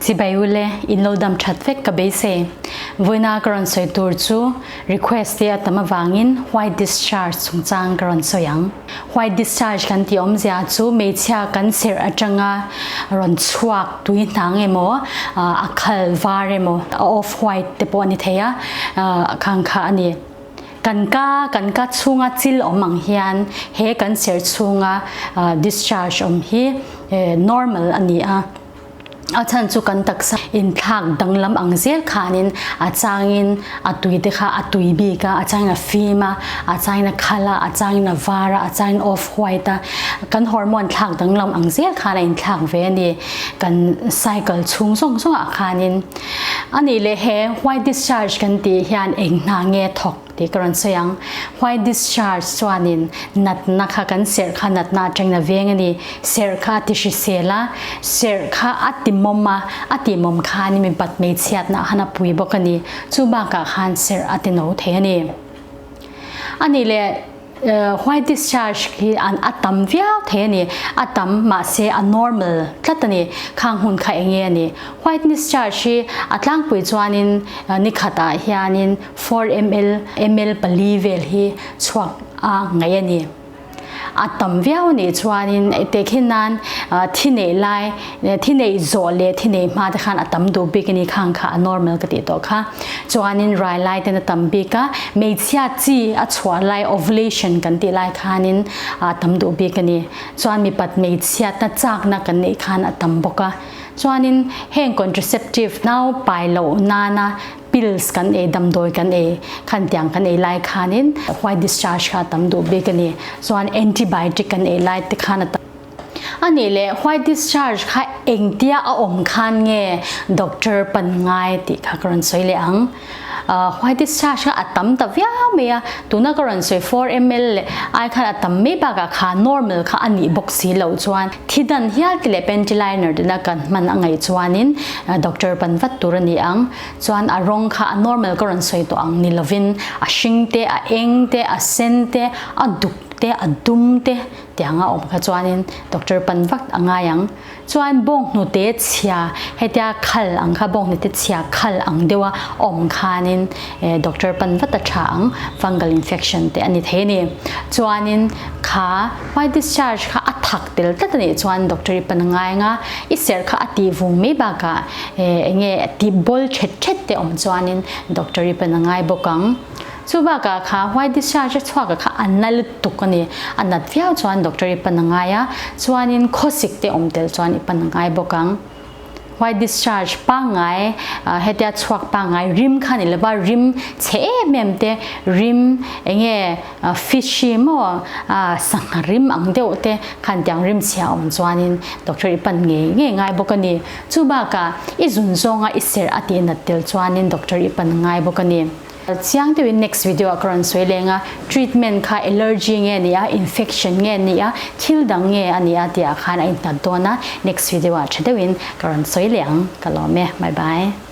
Chibai ule, in lo dam that vek ka beisei. Vawiina ka rawn sawi tur chu request te a tam avangin white discharge chungchang ka rawn sawi ang. White discharge kan tih awmzia chu hmeichhia kan serh atanga rawn chhuak tui hnang emaw, a khal var emaw, a off white te pawh a ni thei a, khang kha a ni. Kan ka, kan ka chhunga chil awm ang hian he kan serh chhunga discharge awm hi normal a ni a. A chhan chu kan taksa inthlak danglam ang zel khanin a changin a tui te kha a tui bik a, a changin a fim a, a changin a khal a, a changin a var a, a changin off white a, kan hormone thlak danglam ang zel khan a inthlak ve a ni kan cycle chhung zawng zawngah khanin. A nih leh he white discharge kan tih hian eng hna nge thawk tih ka rawn sawi ang. White discharge chuanin natna kha kan serh kha natna atangin a veng a ni. Serh kha a ti hrisel a, serh kha a ti mawm a, a tih mawm khan mi bat hmeichhiatna khan a pui bawk a ni. Chu bakah khan serh a ti no thei a ni. A nih leh White discharge hi an a tam viau thei a ni, a tam mahse a normal tlat a ni, khang hun kha enge a ni. White discharge hi a tlangpui chuanin ni khatah hianin 4 ml, ml pali vel hi chhuak a ngaih a ni. A tam viau a nih chuanin tehkhin nan thi neih lai, thi neih zawh leh thi neih hma te khan a tam duh bik a ni, khang kha a normal ka tih tawh kha. Chuanin rai lai ten a tam bik a, hmeichhia chi a chhuah lai ovulation kan tih lai khanin a tam duh bik a ni. Chuan mipat hmeichhiatna chakna kan neih khan a tam bawk a. Chuanin heng contraceptive nau pai loh nana pills kan ei, damdawi kan ei khan tiang kan ei lai khanin white discharge kha a tam duh bik a ni. Chuan antibiotic kan ei lai te khan a tam. A nih leh white discharge kha engtia a awm khan nge doctor pan ngai tih kha ka rawn sawi leh ang. White discharge kha a tam ta viau mai a, tuna ka rawn sawi 4 ml leh ai khan a tam mai bakah kha normal kha a nih bawk si loh chuan thi dan hial ti leh panty liner tina kan hman a ngaih chuanin doctor pan vat tur a ni ang. Chuan a rawng kha a normal ka rawn sawi tawh ang ni lovin a hring te, a eng te, a sen te, a duk te, a dum te, Tiang a awm kha chuanin doctor pan vak a ngai ang. Chuan bawnghnute chhia hetia khal ang kha bawnghnute chhia khal ang deuha awm khanin doctor pan vat a tha ang, fungal infection te a ni thei a ni. Chuanin kha white discharge kha a thak tel tlat a nih chuan doctor i pan a ngai ang a, i serh kha a tih vung mai bakah enge tih bawl thet thet te awm chuanin doctor i pan a ngai bawk ang. Chu bakah kha white discharge a chhuak a kha a na lutuk a ni. A nat viau chuan doctor i pan a ngai a, chuanin khawsik te awm tel chuan i pan a ngai bawk ang. White discharge pangngai hetia chhuak pangngai rim kha ni lova rim chhe em em te rim enge fishy maw sangha rim ang deuh te khan tiang rim chhia awm chuanin doctor i pan ngei ngei ngai bawk a ni. Chu bakah i zun zawnga i serh a tih nat tel chuanin doctor i pan a ngai bawk a ni. Chiang deuhin next video ah ka rawn sawi leng a, treatment kha allergy nge ni a, infection nge ni a, thil dang nge a ni a tih ah khan a innghat dawn a, next video ah tha deuhin ka rawn sawi leh ang, ka lawm e, bye bye.